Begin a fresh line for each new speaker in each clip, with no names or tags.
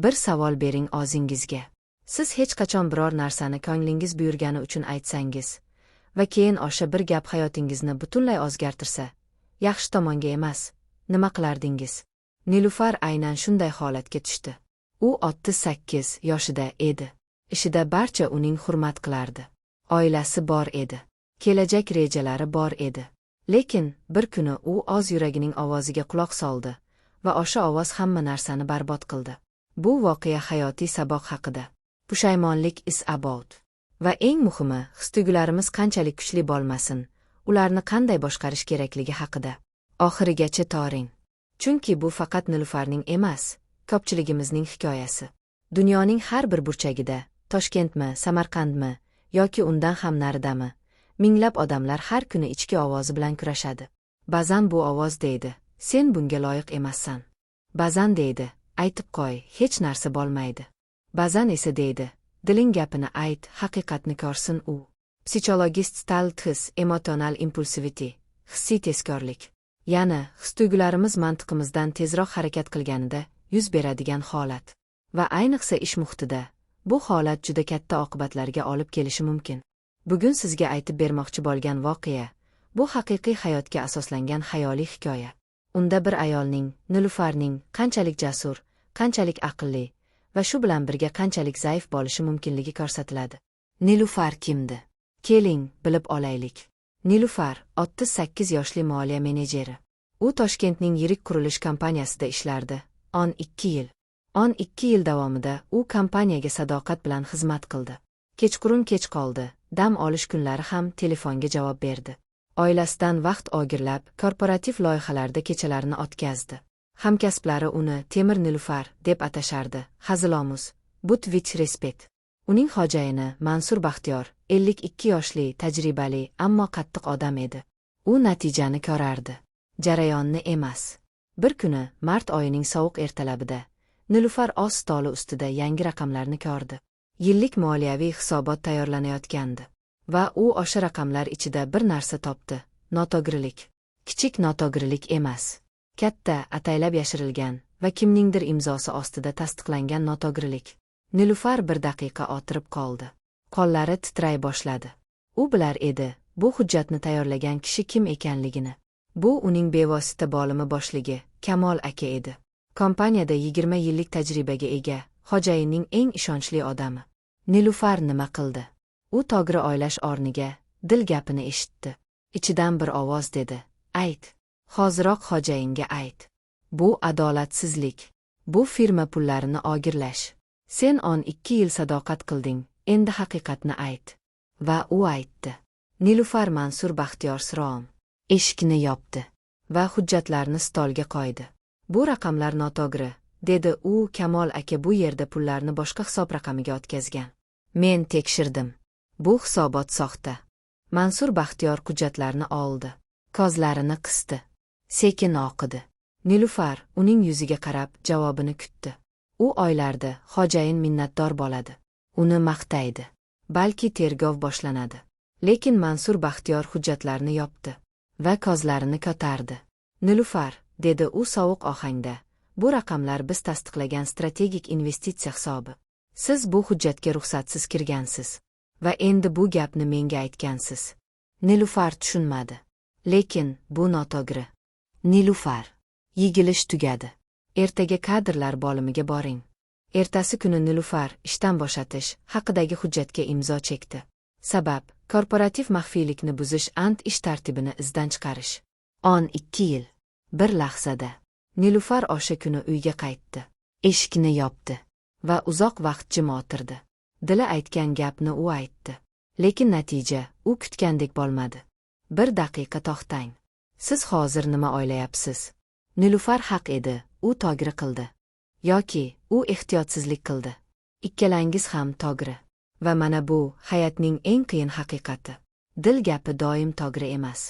Bir savol bering o'zingizga. Siz hech qachon biror narsani ko'nglingiz buyurgani uchun aytsangiz va keyin o'sha bir gap hayotingizni butunlay o'zgartirsa, yaxshi tomonga emas, nima qilardingiz? Nilufar aynan shunday holatga tushdi. U 38 yoshida edi. Ishida barcha uning hurmat qilardi. Oilasi bor edi. Kelajak rejalari bor edi. Lekin bir kuni u o'z yuragining ovoziga quloq soldi va o'sha ovoz hamma narsani barbod qildi. Bu voqea hayotiy saboq haqida. Pushaymonlik is about. Va eng muhimi, his-tuyg'ularimiz qanchalik kuchli bo'lmasin, ularni qanday boshqarish kerakligi haqida. Oxirigacha toring. Chunki bu faqat Nilufarning emas, ko'pchiligimizning hikoyasi. Dunyoning har bir burchagida, Toshkentmi, Samarqandmi yoki undan ham naridami, minglab odamlar har kuni ichki ovozi bilan kurashadi. Ba'zan bu ovoz deydi: "Sen bunga loyiq emassan." Ba'zan deydi: "Aytib qo'y, hech narsa bo'lmaydi." Ba'zan esa deydi: "Diling gapini ayt, haqiqatni ko'rsin u." Psixologist tell this emotional impulsivity, hissiy tezkorlik. Ya'ni his-tuyg'ularimiz mantiqimizdan tezroq harakat qilganida yuz beradigan holat. Va ayniqsa ish muhitida bu holat juda katta oqibatlarga olib kelishi mumkin. Bugun sizga aytib bermoqchi bo'lgan voqea bu haqiqiy hayotga asoslangan xayoliy hikoya. Unda bir ayolning, Nilufarning qanchalik jasur, qanchalik aqlli va shu bilan birga qanchalik zaif bo'lishi mumkinligi ko'rsatiladi. Nilufar kimdi? Keling, bilib olaylik. Nilufar 38 yoshli moliya menejeri. U Toshkentning yirik qurilish kompaniyasida ishlardi 12 yil. 12 yil davomida u kompaniyaga sadoqat bilan xizmat qildi. Kechqurun kech qoldi, dam olish kunlari ham telefonga javob berdi. Oilasidan vaqt o'girlab, korporativ loyihalarda kechalarini o'tkazdi. Hamkasblari uni "Temir Nilufar" deb atashardi, hazilomuz, but with respect. Uning xo'jayini Mansur Baxtiyor, 52 yoshli, tajribali, ammo qattiq odam edi. U natijani ko'rardi, jarayonni emas. Bir kuni, mart oyining sovuq ertalabida, Nilufar o'z stoli ustida yangi raqamlarni ko'rdi. Yillik moliyaviy hisobot tayyorlanayotgandi. Va u o'sha raqamlar ichida bir narsa topdi: noto'g'rilik. Kichik noto'g'rilik emas. Katta, ataylab yashirilgan va kimningdir imzosi ostida tasdiqlangan noto'g'rilik. Nilufar bir daqiqa o'tirib qoldi. Qo'llari titray boshladi. U bilar edi, bu hujjatni tayyorlagan kishi kim ekanligini. Bu uning bevosita bo'limi boshligi, Kamol aka edi. Kompaniyada 20 yillik tajribaga ega, xo'jayinning eng ishonchli odami. Nilufar nima qildi? U to'g'ri o'ylash o'rniga dil gapini eshitdi. Ichidan bir ovoz dedi: "Ayt. Hoziroq xo'jayinga ayt. Bu adolatsizlik. Bu firma pullarini o'girlash. Sen 12 yil sadoqat qilding, endi haqiqatni ayt." Va u aytdi. Nilufar Mansur Baxtiyor Srom eshikni yopdi va hujjatlarni stolga qo'ydi. "Bu raqamlar noto'g'ri", dedi u. "Kamol aka bu yerda pullarni boshqa hisob raqamiga o'tkazgan. Men tekshirdim. Bu hisobot soxta." Mansur Baxtiyor hujjatlarni oldi. Ko'zlarini qisdi. Sekin o'qidi. Nilufar uning yuziga qarab javobini kutdi. U o'ylardi, xo'jayin minnatdor bo'ladi. Uni maqtaydi. Balki tergov boshlanadi. Lekin Mansur Baxtiyor hujjatlarni yopdi va ko'zlarini ko'tardi. "Nilufar", dedi u sovuq ohangda, "bu raqamlar biz tasdiqlagan strategik investitsiya hisobi. Siz bu hujjatga ruxsatsiz kirgansiz. Va endi bu gapni menga aytgansiz." Nilufar tushunmadi. Lekin bu noto'g'ri. Nilufar. Yig'ilish tugadi. Ertaga kadrlar bo'limiga boring. Ertasi kuni Nilufar ishdan bo'shatish haqidagi hujjatga imzo chekdi. Sabab: korporativ maxfiylikni buzish and ish tartibini izdan chiqarish. 12 yil. Bir lahzada. Nilufar o'sha kuni uyga qaytdi. Eshikni yopdi va uzoq vaqt jim o'tirdi. Dili aytgan gapni u aytdi. Lekin natija u kutgandek bo'lmadi. Bir daqiqa to'xtang. Siz hozir nima o'ylayapsiz? Nilufar haq edi, u to'g'ri qildi. Yoki u ehtiyotsizlik qildi. Ikkalangiz ham to'g'ri. Va mana bu hayotning eng qiyin haqiqati. Dil gapi doim to'g'ri emas.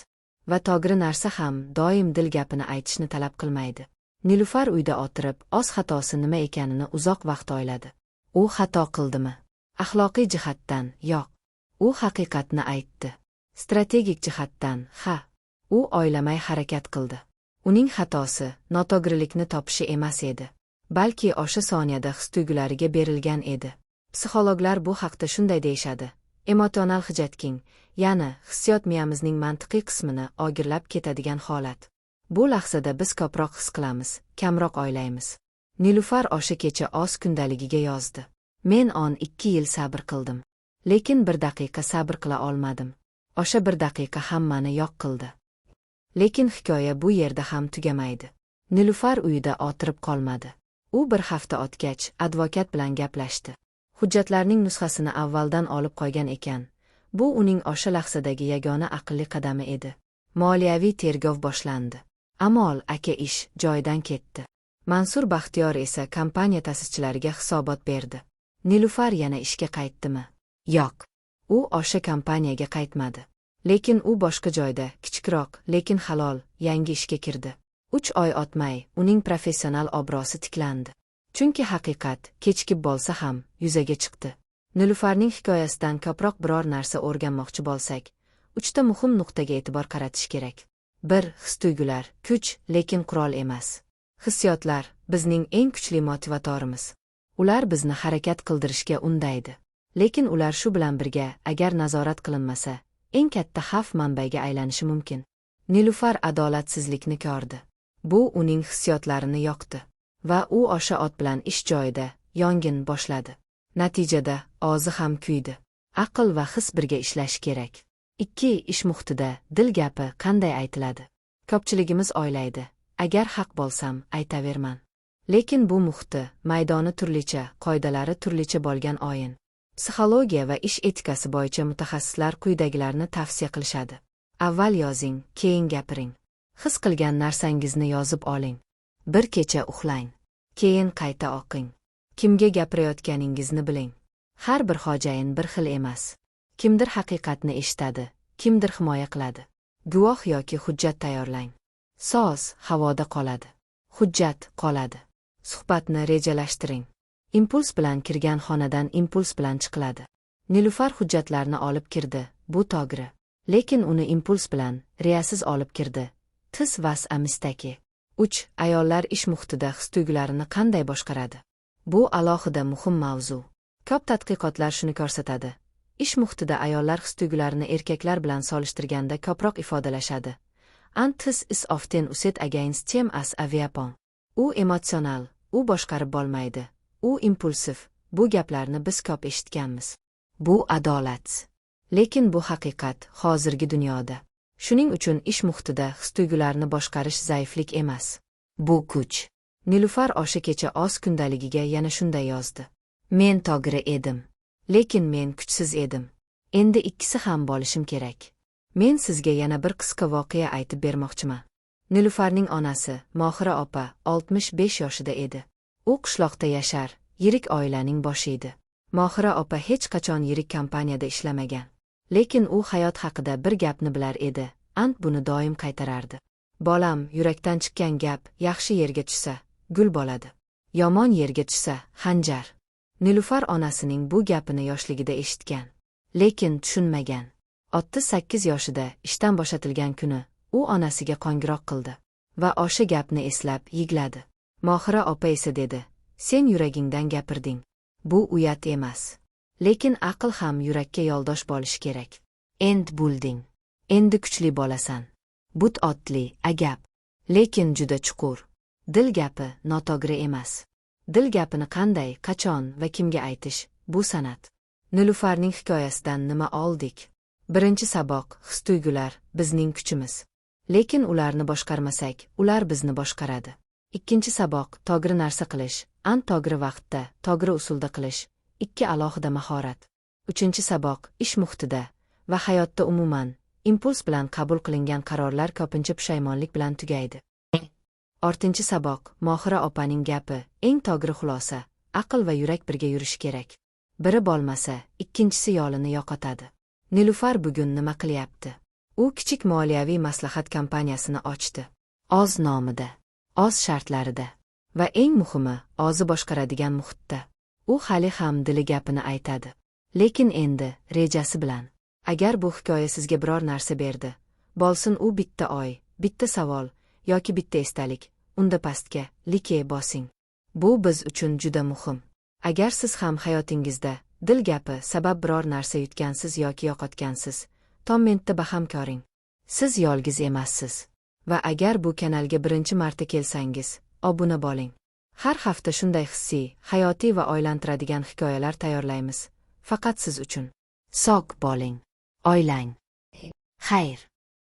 Va to'g'ri narsa ham doim dil gapini aytishni talab qilmaydi. Nilufar uyda o'tirib, o'z xatosi nima ekanini uzoq vaqt o'yladi. U xato qildimi? Axloqiy jihatdan yo'q. U haqiqatni aytdi. Strategik jihatdan ha. U o'ylamay harakat qildi. Uning xatosi noto'g'rilikni topishi emas edi. Balki o'sha soniyada his-tuyg'ulariga berilgan edi. Psixologlar bu haqda shunday deyishadi: emotional hijacking, ya'ni hissiyot miyamizning mantiqiy qismini o'g'irlab ketadigan holat. Bu lahzada biz ko'proq his qilamiz, kamroq o'ylaymiz. Nilufar o'sha kecha o'z kundaligiga yozdi: Men 12 yil sabr qildim. Lekin bir daqiqa sabr qila olmadim. O'sha bir daqiqa hammani yo'q qildi. Lekin hikoya bu yerda ham tugamaydi. Nilufar uyida o'tirib qolmadi. U bir hafta o'tgach, advokat bilan gaplashdi. Hujjatlarning nusxasini avvaldan olib qo'ygan ekan. Bu uning o'sha lahzadagi yagona aqlli qadami edi. Moliyaviy tergov boshlandi. Amol aka ish joyidan ketdi. Mansur Baxtiyor esa kompaniya ta'sischilariga hisobot berdi. Nilufar yana ishga qaytdimi? Yo'q. U o'sha kompaniyaga qaytmadi. Lekin u boshqa joyda, kichikroq, lekin halol, yangi ishga kirdi. 3 oy o'tmay, uning professional obro'si tiklandi. Chunki haqiqat, kechikib bo'lsa ham, yuzaga chiqdi. Nilufarning hikoyasidan ko'proq biror narsa o'rganmoqchi bo'lsak, uchta muhim nuqtaga e'tibor qaratish kerak. 1. His-tuyg'ular, kuch, lekin qurol emas. Hissiyotlar bizning eng kuchli motivatorimiz. Ular bizni harakat qildirishga undaydi. Lekin ular shu bilan birga, agar nazorat qilinmasa, eng katta xavf manbaiga aylanishi mumkin. Nilufar adolatsizlikni ko'rdi. Bu uning hissiyotlarini yoqdi va u o'sha ot bilan ish joyida yong'in boshladi. Natijada o'zi ham kuydi. Aql va his birga ishlashi kerak. 2. Ish muhitida dil gapi qanday aytiladi? Ko'pchiligimiz o'ylaydi, agar haq bo'lsam, aytaverman. Lekin bu muhiti, maydoni turlicha, qoidalari turlicha bo'lgan o'yin. Psixologiya va ish etikasi bo'yicha mutaxassislar quyidagilarni tavsiya qilishadi. Avval yozing, keyin gapiring. His qilgan narsangizni yozib oling. Bir kecha uxlang. Keyin qayta o'qing. Kimga gapirayotganingizni biling. Har bir xo'jayin bir xil emas. Kimdir haqiqatni eshitadi, kimdir himoya qiladi. Guvoh yoki hujjat tayyorlang. So'z havoda qoladi. Hujjat qoladi. Suhbatni rejalashtiring. Impuls bilan kirgan xonadan impuls bilan chiqiladi. Nilufar hujjatlarni olib kirdi, bu to'g'ri. Lekin uni impuls bilan, rejasiz olib kirdi. This was a mistake. 3. Ayollar ish muhitida his-tuyg'ularini qanday boshqaradi? Bu alohida muhim mavzu. Ko'p tadqiqotlar shuni ko'rsatadi. Ish muhitida ayollar his-tuyg'ularini erkaklar bilan solishtirganda ko'proq ifodalashadi. And this is often used against them as a weapon. U emotsional, u boshqarib bo'lmaydi, u impulsiv. Bu gaplarni biz ko'p eshitganmiz. Bu adolat. Lekin bu haqiqat hozirgi dunyoda. Shuning uchun ish muhitida his-tuyg'ularni boshqarish zaiflik emas. Bu kuch. Nilufar o'sha kecha o'z kundaligiga yana shunday yozdi: Men to'g'ri edim. Lekin men kuchsiz edim. Endi ikkisi ham bo'lishim kerak. Men sizga yana bir qisqa voqea aytib bermoqchiman. Nilufarning onasi, Mohira opa, 65 yoshida edi. U qishloqda yashar, yirik oilaning boshi edi. Mohira opa hech qachon yirik kompaniyada ishlamagan. Lekin u hayot haqida bir gapni bilar edi, and buni doim qaytarardi. Bolam, yurakdan chiqqan gap yaxshi yerga tushsa, gul bo'ladi. Yomon yerga tushsa, xanjar. Nilufar onasining bu gapini yoshligida eshitgan. Lekin tushunmagan. 38 yoshida ishdan bo'shatilgan kuni u onasiga qo'ngiroq qildi va o'sha gapni eslab yig'ladi. Mohira opa esa dedi: "Sen yuragingdan gapirding. Bu uyat emas. Lekin aql ham yurakka yo'ldosh bo'lishi kerak. Endi bo'lding. Endi kuchli bo'lasan." Bu oddiy gap, lekin juda chuqur. Dil gapi noto'g'ri emas. Dil gapini qanday, qachon va kimga aytish bu san'at. Nilufarning hikoyasidan nima oldik? Birinchi saboq: his-tuyg'ular bizning kuchimiz. Lekin ularni boshqarmasak, ular bizni boshqaradi. Ikkinchi saboq: to'g'ri narsa qilish, and to'g'ri vaqtda, to'g'ri usulda qilish ikki alohida mahorat. Uchinchi saboq: ish muhitida va hayotda umuman impuls bilan qabul qilingan qarorlar ko'pincha pushaymonlik bilan tugaydi. Oltinchi saboq: Mohira opaning gapi, eng to'g'ri xulosa, aql va yurak birga yurishi kerak. Biri bo'lmasa, ikkinchisi yo'lini yo'qotadi. Nilufar bugun nima qilyapti? U kichik moliyaviy maslahat kompaniyasini ochdi. O'z nomida, o'z shartlarida va eng muhimi, o'zi boshqaradigan muhitda. U hali ham dili gapini aytadi. Lekin endi rejasi bilan. Agar bu hikoya sizga biror narsa berdi, bo'lsin u bitta oy, bitta savol yoki bitta esdalik, unda pastga like bosing. Bu biz uchun juda muhim. Agar siz ham hayotingizda dil gapi sabab biror narsa yutgansiz yoki yo'qotgansiz, kommentda baham ko'ring. Siz yolg'iz emassiz. Va agar bu kanalga birinchi marta kelsangiz, obuna bo'ling. Har hafta shunday hissiy, hayotiy va o'ylantiradigan hikoyalar tayyorlaymiz. Faqat siz uchun.
Sog' bo'ling. O'ylang. Xayr.